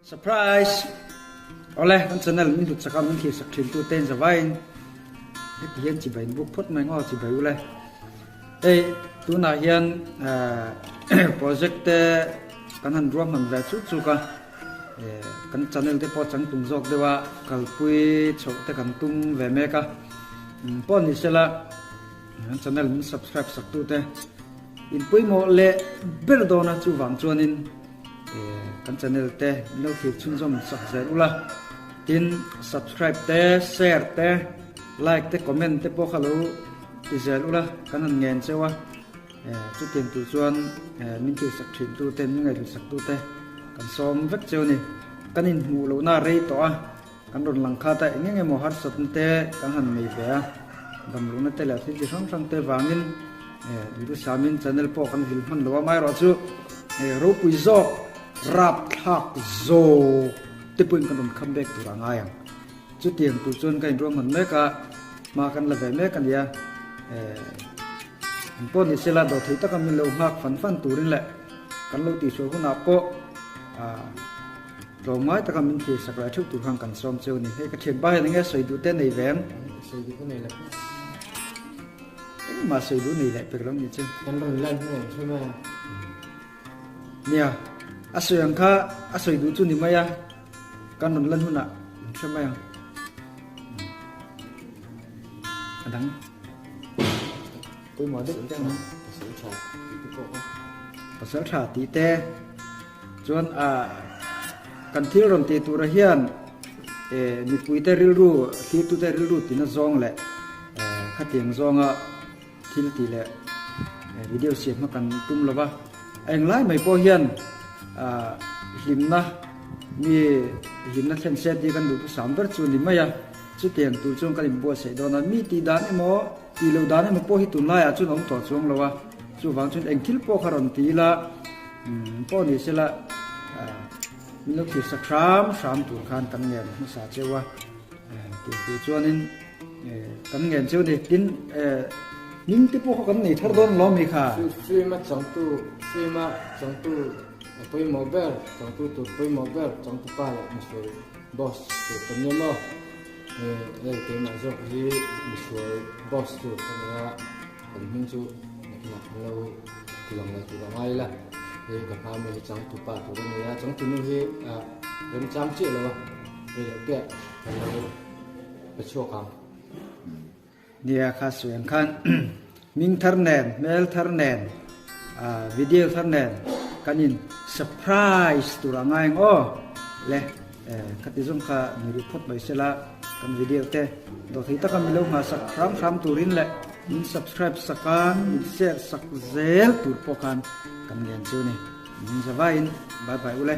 Surprise! Awle, kan channel min hlut chak a, min thlir sak thin tu te in zavaiin heti hian chibai in buk phawt mai ngaw chibai ule. Hei tunah hian project te kan han ruam han ve chuk chuk a, kan channel te pawh changtlung zawk deuh a kalpui chhoh te kan tum ve mek a, pawh ni sela kan channel min subscribe sak tu te in pawimawh leh ber dawn a chuvang chuanin Kan channel te min lo thlir chhunzawm sak zel ula, tin subscribe te, share te, like te, comment te pawh kha lo ti zel ula kan han ngen cheu a, chutiang tur chuan min thlir sak thin tu te, min ngaihhlut sak tu te kan sawm vek cheu a ni. Kan inhmuh lohna a rei tawh a, kan rawn lang khat a, eng eng emaw harsatna te kan han nei ve a, damlohna te leh thil chi hrang hrang te vangin Duhdusamin channel pawh kan vil hman lo a, amaherawhchu ropui zawk rapthlak zawk te pawhin kan rawn come back tur a ngai ang. Chutiang tur chuan ka inruang hman mek a, hma kan la ve mek a nia. An pawh ni sela dawhthei taka min lo nghak fan fan turin leh kan lo tihsual hunah pawh Tlawmngai taka min thlir sak leh theuh tur khan kan sawm cheu a ni. Hei ka thianpa hian enge sawi duh te nei ve ang? Sawi duh ka nei leh pek. Engmah sawi duh nei leh pek lo ni chu. Kan rawn lan hnu ang chu mai a. Nia, a sawi ang kha a sawi duh chu ni mai a, kan rawn lan hunah an hre mai ang. A dang. Pawimawh deuh te ang. Pasal tha tih te pawh kha. Pasal tha tih te. Chuan ah kan thil rawn tih tura hian eh mipuite rilru thirtute rilru tina zawng leh eh khatiang zawnga thil tih leh video siam hma kan tum lo va. Englai mai pawh hian ah hlimna mi hlimna thlen se tih kan duhthusam ber chu ni mai a. Chutiang tur chuan kan inbuatsaih dawn a, mi tih dan emaw tih loh dan emaw pawh hi tunlaiah chuan a awm tawh chuang lo a. Chuvang chuan eng thil pawh kha rawn ti ila. Pawh ni sela min lo thlir sak hram hram tur khan kan ngen hmasa cheu a, tih tur chuanin kan ngen cheu a ni. Tin, hming te pawh kha kan nei thar dawn lo mi kha. Film a changtu, film a changtu pawimawh ber, changtu tur pawimawh ber, changtu pa leh misual boss tur kan ni maw? Hei keimah zawk hi misual boss tur ka ni a. Kan hming chu nakinah an lo ti lang leh tur a ngai ila, hei ka hma mi hi changtu pa tur a ni a, changtu nu hi remchang chiah lo a, hei loh te kan lo pe chhuak ang. Nia kha sawi ang khan hming thar nen, hmel thar nen, video thar nen kan in surprise tur a ngai ang aw le khati zawng kha ni rih phawt mai sela kan video te dawhthei taka milo nghahsak hram hram turin leh Min subscribe sak a, min share sak zel tur pawh khan kan ngen chu ni. Min zavaiin bye bye ule.